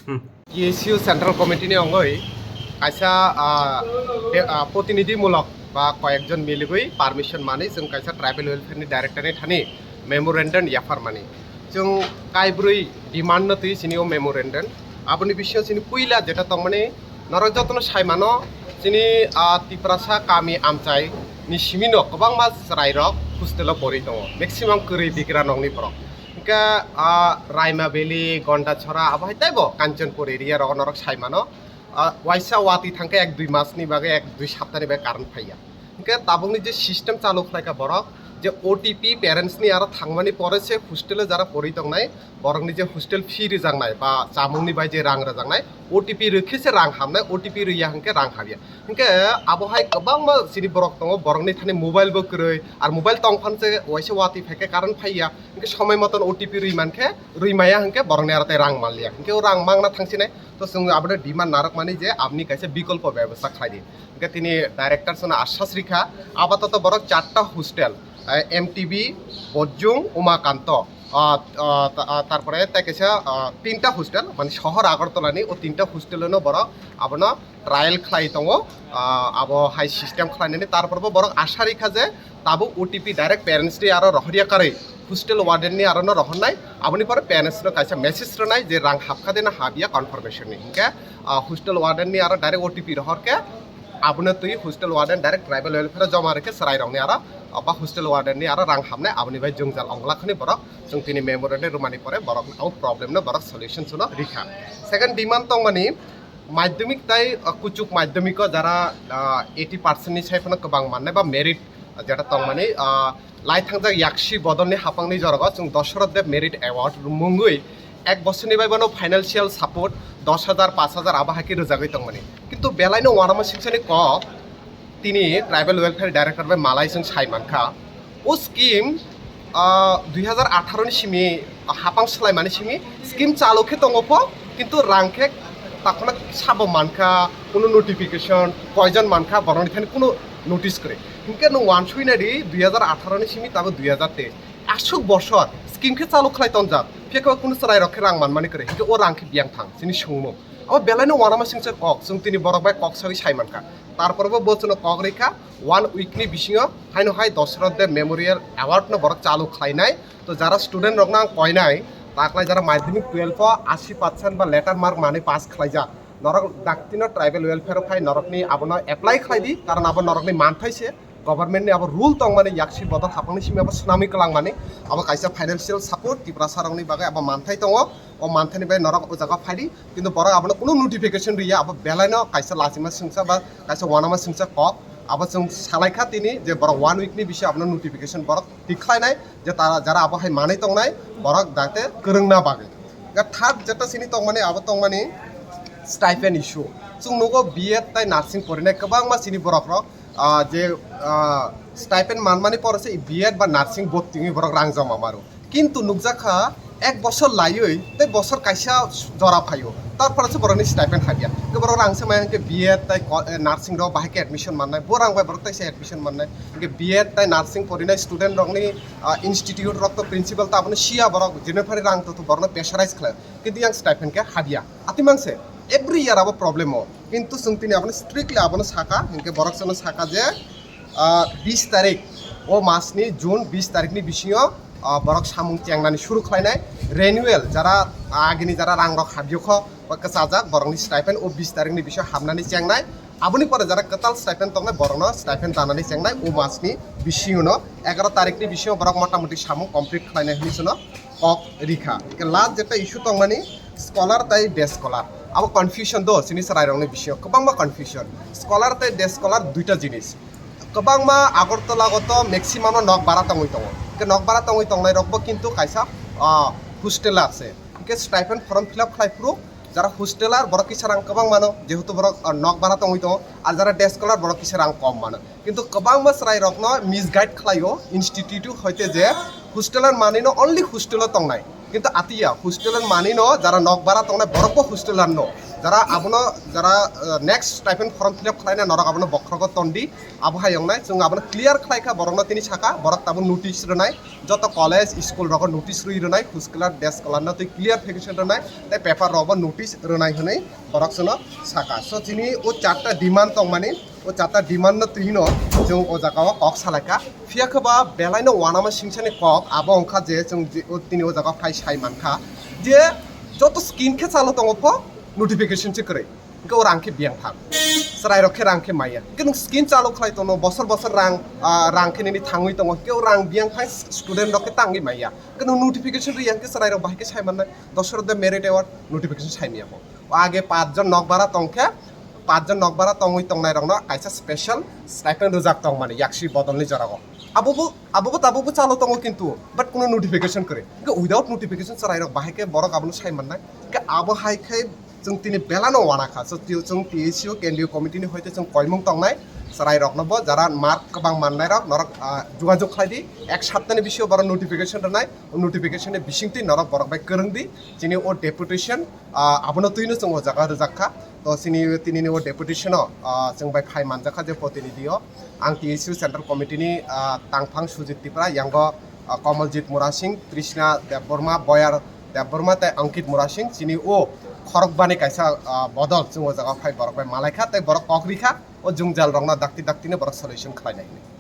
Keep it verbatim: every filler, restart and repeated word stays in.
T S U Central Committee ni ongoi kaisa, ah, de-, ah, protinidhimulok ba koyekjon miligwi permission manwi chwng kaisa tribal welfare ni director ni thani memorandum yapharmani. Chwng kaibrwi demand no twi chini o memorandum. Aboni bisingo chini puila jeta tongmani norok jotono saimano chini, ah, Tiprasa kami amchai ni simino kwbangma chwrairok hostel o pori tongo. Maximum kwrwi bigra nokni borok. Hingke, ah, Raima Valley, Gondachora, abo hai teibo Kanchanpur area rogo norok saimano. Ah, waisa watwi thangkhe ek dui masni bagwi, ek dui saptani bagwi current phaiya. Hingke tabukni je system chalu khlaikha borok, je O T P parents ni aro thangmani pore se hostel o jara pori tongnai, borokni je hostel fee rijaknai ba chamungni bai je rang rijaknai, O T P rwkhe se rang hamnai, O T P rwya hingke rang hamya. Hingke abo hai kwbangma chini borok tongo, borokni thani mobile bo kwrwi, ar mobile tong phan se waisa watwi phaikhe current phaiya, hingke somoi moton O T P rwi mankhe, rwi maya hingke borokni aro tei rang manliya, hingke o rang mangna thangsinai. To chwng abono demand narwkmani je aboni kaisa bikolpo bebostha khlai di. Hingke tini director sono asas rikha, apatoto borok charta hostel, eh, M T B, Bojjung, Umakanto, ah, ah, ta-, ah, tarpore tei kaisa, ah, tinta hostel, mane sohor Agartala ni o tinta hostel no borok abono trial khlai tongo, ah, abo hai system khlainani, tarpore bo borok asha rikha je tabuk O T P direct parents ni aro rohorya karwi hostel warden ni aro no rohornai, aboni pore parents no kaisa message rwnai je rang hapkha de na habya confirmation ni, hingke, ah, hostel warden ni aro direct O T P rohorkhe abono twi hostel warden direct tribal welfare joma rikhe chwrairokni aro, ah, ba hostel warden ni aro rang hamnai, aboni bai jwngjal onglakhani borok chwng tini memorandum rwmani pore borok o problem no borok solution sono rikha. Second demand tongmani madhyamik tai, ah, kuchuk madhyamiko jara, ah, eighty percent ni sai phano kwbang mannai ba merit, ah, jeta tongmani, ah, lai thangjak yaksi bodolni hapangni jorogo chwng Dosoroth Deb Merit Award mungwi ek bosorni bai bono financial support dos hajar, paanch hajar abo hai khe rwjagwi tongmani. Kintu belaino uanama singsani kok tini tribal welfare director bai malai chwng sai mankha. O scheme, ah, dui hajar atharo ni simi, ah, hapang swlaimani simi scheme chalu khe tongo pho, kintu rang khe takhona sabo mankha, kuno notification koijon mankha, borokni thani kuno notice kwrwi. Hinkhe nwng uansuknai di dui hajar atharo ni simi tabuk dui hajar teis. Aswk bosor scheme khe chalu khlai tonjak, phiya khe kuno chwrairok khe rang manmani kwrwi, hinkhe o rang khe biyang thang chini songmung. Abo belaino uanama singcha kok, chwng tini borok bai kok sagwi sai mankha. Tarpore bo bochwno kok rikha, one week ni bisingo haino hai Dosoroth Deb Memorial Award no borok chalu khlainai. To jara student rokno ang koinai, taklai jara madhyamik twelve o ashi percent ba letter mark manwi pass khlaijak, norok daktino tribal welfare o phai norokni abono apply khlai di, karon abo norokni manthai se, government ni abo rule tongmani yaksi bodol hapangni simi abo swnamwi kwlangmani, abo kaisa financial support Tiprasa rokni bagwi abo manthai tongo. O manthaini bai norok o jaga phai di, kintu borok abono kuno notification riya, abo belaino kaisa lachima singcha ba kaisa uanama singcha kok, abo chwng salaikha tini je borok one week ni bisingo abono notification borok thik khlainai, je ta-, jara abo hai manwi tongnai borok date kwrwngna bagwi. Ga third jeta sini tongmani abo tongmani stipend issue. Chwng nugo B Ed tai nursing porinai kwbangma sini borok rok, ah, je, ah, stipend manmani pore se B Ed ba nursing bottingwi borok rang joma maro. Kintu nukjakha ek bosor laiwi tei bosor kaisa jora phaio, tarpore se borokni stipend habya. Hwnkhe borok rang se maya hwnkhe B Ed tai ko-, eh, nursing rok bahai khe admission mannai, bo rang bai borok teisa admission mannai. Hwnkhe B Ed tai nursing porinai student rokni, ah, institute rok to principal to abono siya, borok jene phari rang to, to borokno pressurize khlai. Kintu yang stipend khe habya. Atimang se every year abo problem o. Kintu chwng tini abono strictly abono saka, hwnkhe borok chwngno saka je, ah, bis tarik, o masni June bis tarikni bisingo, ah, borok samung chengnani suru khlainai. Renewal, jara agini jara rang rok habyo kho, ba kwchajak, borokni stipend o bis tarikni bisingo habnani chengnai. Aboni pore jara kwtal stipend tongnai, borokno stipend danani chengnai o masni bisingono, egaroh tarikni bisingo borok motamoti samung complete khlainai hinwi chwngno kok rikha. Hwnkhe last jeta issue tongmani scholar tai day scholar. Abo confusion do, chini chwrairokni bisingo kwbangma confusion. Scholar tai day scholar duita jinis. Kwbangma Agartala o to maximum no nok bara tongwi tongo. Hwnkhe nok bara tongwi tongnairokbo kintu kaisa, ah, hostel ase. Hwnkhe stipend form fill up khlai phuru jara hosteler borok kisa rang kwbang mano, jehetu borok, ah, nok bara tongwi tongo, ar jara day scholar borok kisa rang kom mano. Kintu kwbangma chwrairokno misguide khlaio institute hoite je hosteler manwino only hostel o tongnai. Kintu atiya hosteler manwino jara nok bara tongnai borokbo hosteler no. Jara abono, jara, eh, next stipend form fill up khlaina norok abono bokhrogo tondi, abo hai wngnai. Chwng abono clear khlai kha, borokno tini saka, borok tabuk notice rwnai, joto college, school rogo notice rwi rwnai, khuskular, desk color no twi clarification rwnai, tei paper rogo notice rwnai hwnwi borok chwngno saka. So chini o charta demand tongmani, o charta demand no twino chwng o jaga o kok salaikha. Phiya khe ba belai no uanama singsani kok abo wngkha je chwng je o tini o jaga phai sai mankha je joto scheme khe chalo tongo pho notification se kwrwi. Hwnkhe o rang khe biyang thang. Chwrai rok khe rang khe maya. Hwnkhe nwng scheme chalo khlai tono, bosor bosor rang, ah, rang khe nini thangwi tongo. Hwnkhe o rang biyang thang student rok khe tangwi maya. Hwnkhe nwng notification rwi yang khe chwrai rok bahai khe sai mannai. Dosor de merit award notification sai maya bo. O age pach jon nokbara tong khe, pach jon nokbara tongwi tongnai rokno kaisa special stipend rwjak tongmani yaksi bodolni jorao. Abo bo, abo bo tabuk bo chalo tongo kintu, but kuno notification kwrwi. Hwnkhe without notification chwrai rok bahai khe borok abono sai mannai. Hwnkhe abo hai khe chwng tini belano uana kha. So, twi-, chwng T S U kendriyo committee ni hoite chwng koimung tongnai. Chwrai rokno bo jara mark kwbang mannai rok norok, ah, jogajog khlai di. Ek saptani bisingo borok notification rwnai. O notification ni bisingtwi norok borok bai kwrwng di. Chini o deputation, ah, abono twino chwng o jaga rwjak kha. To chini, tinini o deputation o, ah, chwng bai phai manjak kha je protinidhi o. Ang T S U Central Committee ni, ah, tangphang Sujit Tripura, yango, ah, Komoljit Murasing, Trishna Debbarma, Boyar Debbarma tei Ankit Murasing, chini o khorokbani kaisa, ah, bodol chwng o jaga phai borok bai malai kha tei borok kok ri kha, o jwngjal rokno dakti dakti no borok solution khlai nai hwnwi.